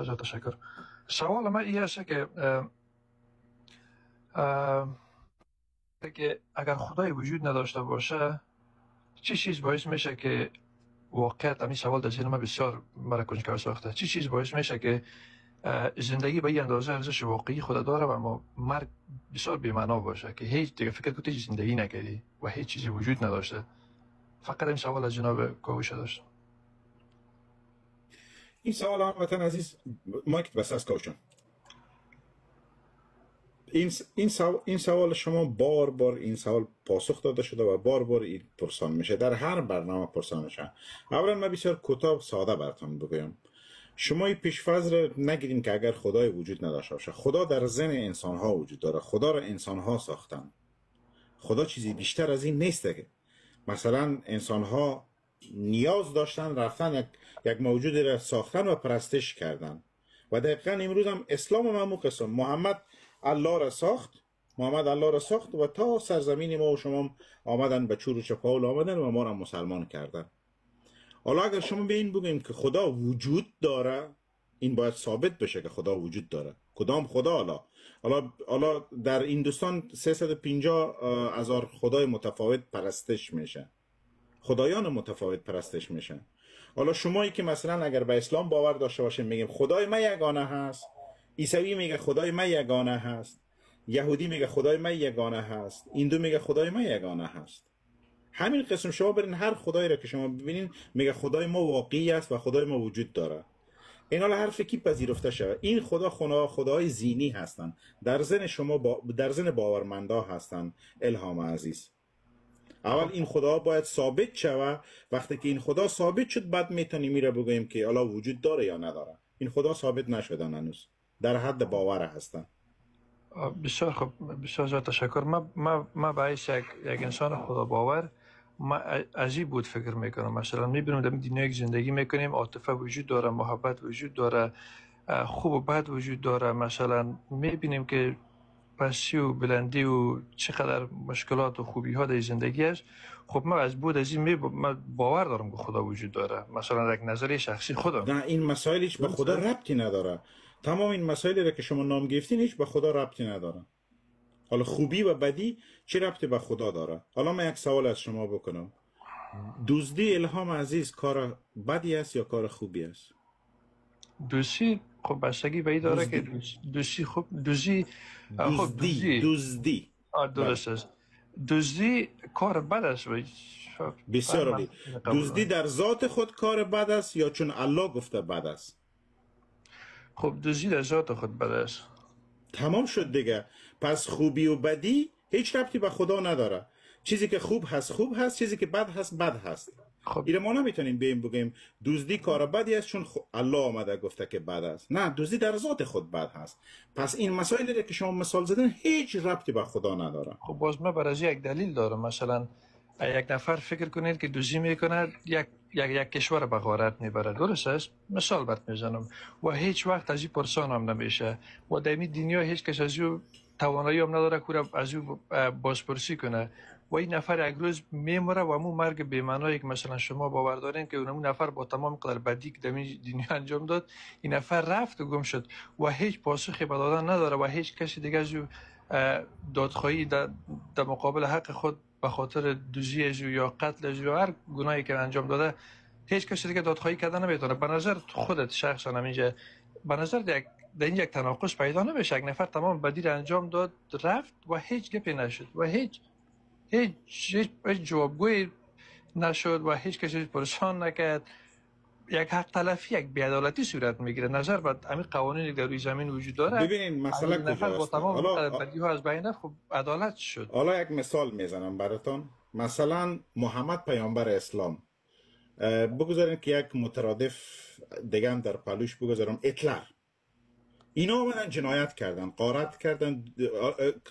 تشکر. سوال من این است که که اگر خدای وجود نداشته باشه چه چیز باعث میشه که واقعیت، همین سوال در ذهن من بسیار مرا کنجکاو ساخته، چه چیز باعث میشه که زندگی به این اندازه ارزش واقعی خود داره و اما مرگ بسیار بی‌معنا باشه که هیچ دیگه فکر کنی هیچ زندگی نکردی و هیچ چیزی وجود نداشته؟ فقط این سوال از جناب کاوش داشتم. این سوال هموطن عزیز مایک بس از کاوشون. این سوال شما بار بار این سوال پاسخ داده شده و بار بار این پرسان میشه، در هر برنامه پرسان میشه. اولا من بسیار کوتاه ساده براتون بگویم، شما این پیشفرض را نگیریم که اگر خدای وجود نداشته باشه، خدا در ذهن انسان ها وجود داره، خدا را انسان ها ساختن، خدا چیزی بیشتر از این نیست که مثلا انسان ها نیاز داشتن رفتن یک موجودی را ساختن و پرستش کردن. و دقیقا امروز هم اسلام ما قسم محمد الله را ساخت، محمد الله را ساخت و تا سرزمین ما و شما آمدن به چور و چپاول آمدن و ما را مسلمان کردن. حالا اگر شما به این بگوییم که خدا وجود داره، این باید ثابت بشه که خدا وجود داره. کدام خدا؟ حالا در هندوستان 350 هزار خدای متفاوت پرستش میشه، خدایان متفاوت پرستش میشن. حالا شمایی که مثلا اگر به اسلام باور داشته باشیم میگیم خدای من یگانه هست، عیسوی میگه خدای من یگانه هست، یهودی میگه خدای من یگانه هست، هندو میگه خدای من یگانه هست. همین قسم شما برین هر خدایی را که شما ببینین میگه خدای ما واقعی است و خدای ما وجود داره. این حالا حرف کی پذیرفته شود؟ این خدا خدای زینی هستند، در ذهن شما در ذهن باورمندا هستند. الهام عزیز، اول این خدا باید ثابت شود. وقتی که این خدا ثابت شد بعد میتونیم میره بگوییم که حالا وجود داره یا نداره. این خدا ثابت نشدن هنوز، در حد باور هستن. بسیار خوب، بسیار زیاد تشکر. ما به حیث یک انسان خدا باور ما عجیب بود فکر میکنم. مثلا میبینم در دنیا یک زندگی میکنیم، عاطفه وجود داره، محبت وجود داره، خوب و بد وجود داره. مثلا میبینیم که پستی و بلندی و چقدر مشکلات و خوبی ها در زندگی است. خب من از بود از این من باور دارم که خدا وجود داره، مثلا یک نظریه شخصی خودم. نه، این مسائل هیچ به خدا ربطی نداره. تمام این مسائلی را که شما نام گرفتین هیچ به خدا ربطی نداره. حالا خوبی و بدی چه ربطی به خدا داره؟ حالا من یک سوال از شما بکنم، دزدی الهام عزیز کار بدی است یا کار خوبی است؟ دزدی خب بستگی به این داره که دزدی خب دزدی خب دزدی درست است. دزدی کار بد است. بسیار عالی. دزدی در ذات خود کار بد است یا چون الله گفته بد است؟ خب دزدی در ذات خود بد است. تمام شد دیگه. پس خوبی و بدی هیچ ربطی به خدا نداره. چیزی که خوب هست خوب هست، چیزی که بد هست بد هست. خب ایره ما نمیتونیم بیم بگیم دزدی کار بدی است چون الله آمده گفته که بد است. نه، دزدی در ذات خود بد هست. پس این مسائلی که شما مثال زدین هیچ ربطی به خدا نداره. خب باز من برای یک دلیل دارم. مثلا یک نفر فکر کنید که دزدی میکنه، یک یک یک کشور به غارت میبره، درست است؟ مثال برات میزنم، و هیچ وقت از این پرسان هم نمیشه و در این دنیا هیچ کس از او توانایی هم نداره که از او بازپرسی کنه و این نفر یک روز میمره و مو مرگ به معنایی که مثلا شما باور دارین که اون نفر با تمام قدر بدی که در این دنیا انجام داد، این نفر رفت و گم شد و هیچ پاسخی به دادن نداره و هیچ کسی دیگه از او دادخواهی در مقابل حق خود به خاطر دزدی از او یا قتل از او یا هر گناهی که انجام داده هیچ کسی دیگه دادخواهی کردن نمیتونه. به نظر خودت شخصا اینجا به نظر یک در این یک تناقض پیدا نمیشه؟ یک نفر تمام بدی را انجام داد رفت و هیچ گپی نشد و هیچ هیچ هیچ, هیچ جوابگویی نشد و هیچ کسی پرسان نکرد. یک حق تلفی، یک بی‌عدالتی صورت میگیره نظر به همین قوانینی که در روی زمین وجود داره. ببینین مسئله کجاست؟ با تمام بدی‌ها از بین رفت، خب عدالت شد. حالا یک مثال میزنم براتون. مثلا محمد پیامبر اسلام، بگذارین که یک مترادف دیگه هم در پلوش بگذارم، هیتلر. اینا آمدن جنایت کردن، غارت کردن،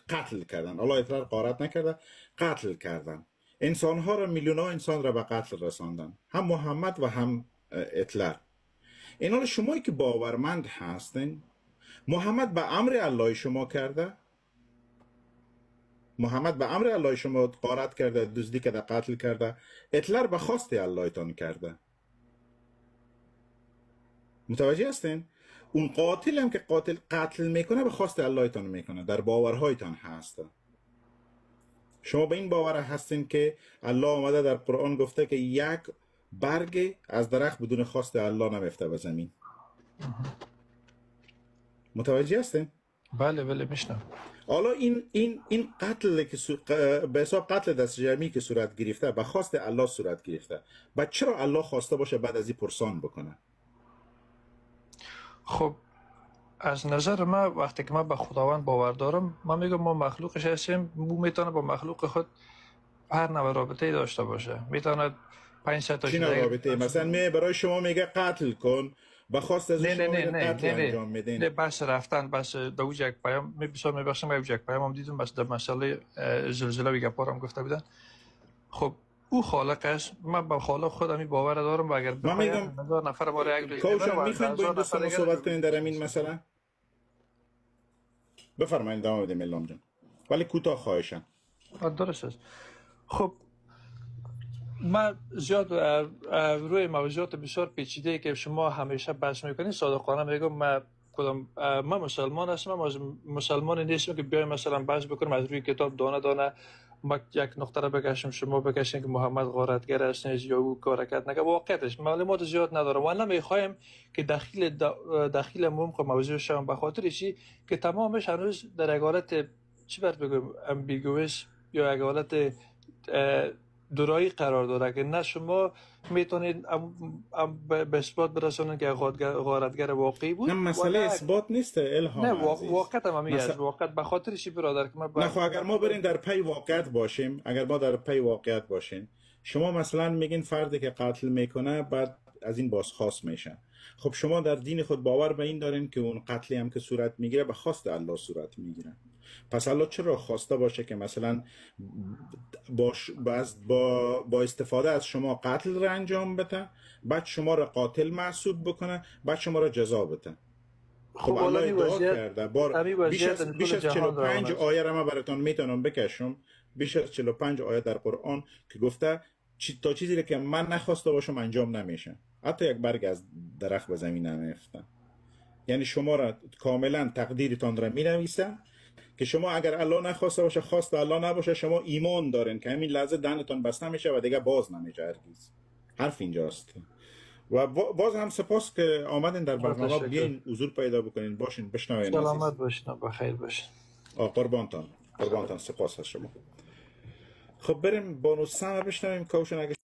قتل کردن. حالا هیتلر غارت نکرده، قتل کردن. انسانها را، میلیون ها انسان را به قتل رساندن، هم محمد و هم هیتلر. اینا رو شمایی که باورمند هستین، محمد به امر الله شما کرده، محمد به امر الله شما غارت کرده، دزدی کرده، قتل کرده. هیتلر به خواست الله تان کرده. متوجه هستین؟ اون قاتل هم که قاتل قتل میکنه به خواست اللهتان میکنه، در باورهایتان هست. شما به این باور هستین که الله آمده در قرآن گفته که یک برگ از درخت بدون خواست الله نمیفته به زمین. متوجه هستین؟ بله بله میشنم. حالا این قتل که به حساب قتل دست جمعی که صورت گرفته به خواست الله صورت گرفته، بعد چرا الله خواسته باشه بعد از این پرسان بکنه؟ خب از نظر من وقتی که من به خداوند باور دارم، من میگم ما مخلوقش هستیم، او میتونه با مخلوق خود هر نوع رابطه داشته باشه، میتونه 5 تا چی رابطه؟ مثلا می برای شما میگه قتل کن، با خواست از شما قتل انجام میدین. نه بس رفتن بس دوج یک پیام می بسیار میبخشم، یک پیام هم دیدم بس در مسئله زلزله و گپارم گفته بودن. خب او خالق است، من به خالق خودم این باور دارم و اگر من میگم هزار نفر بار یک روز کوشان میخواین با این دوستان صحبت کنین در این مسئله؟ بفرمایید ادامه بدیم الهام جان، ولی کوتاه خواهشم. درست است. خب من زیاد روی موضوعات بسیار پیچیده که شما همیشه بحث میکنید صادقانه میگم من کدام من مسلمان هستم، من از مسلمان نیستم که بیایم مثلا بحث بکنم از روی کتاب دانه دانه ما یک نقطه را بکشم شما بکشین که محمد غارتگر است یا او کارکت نکرد. واقعیتش معلومات زیاد ندارم و نمیخوایم که دخیل ممکن موضوع شم، به خاطر چی که تمامش هنوز در یک حالت چی باید بگم امبیگوس یا یک حالت دورایی قرار داره که نه شما میتونید به اثبات برسونید که غارتگر واقعی بود. نه مسئله اثبات نیست الهام. نه واقعیت هم میگه واقعیت به خاطر چی برادر که نه خب اگر ما بریم در پی واقعیت باشیم، اگر ما در پی واقعیت باشیم، شما مثلا میگین فردی که قتل میکنه بعد از این بازخواست میشه. خب شما در دین خود باور به این دارین که اون قتلی هم که صورت میگیره به خواست الله صورت میگیره. پس الله چرا خواسته باشه که مثلا با استفاده از شما قتل را انجام بده، بعد شما را قاتل محسوب بکنه، بعد شما را جزا بده؟ خب الله ادعا کرده بار بیش از 45 آیه را من براتون میتونم بکشم، بیش از 45 آیه در قرآن که گفته تا چیزی که من نخواسته باشم انجام نمیشه، حتی یک برگ از درخت به زمین نمیفته. یعنی شما را کاملا تقدیرتان را مینویسه که شما اگر الله نخواسته باشه، خواست الله نباشه، شما ایمان دارین که همین لحظه دهنتان بسته میشه و دیگه باز نمیشه هرگز. حرف اینجاست. و باز هم سپاس که آمدین در برنامه، بیاین حضور پیدا بکنین، باشین، بشنوین. سلامت باشین، بخیر باشین. قربانتان، قربانتان، سپاس از شما. خب بریم بانو سما بشنویم. کوشن اگه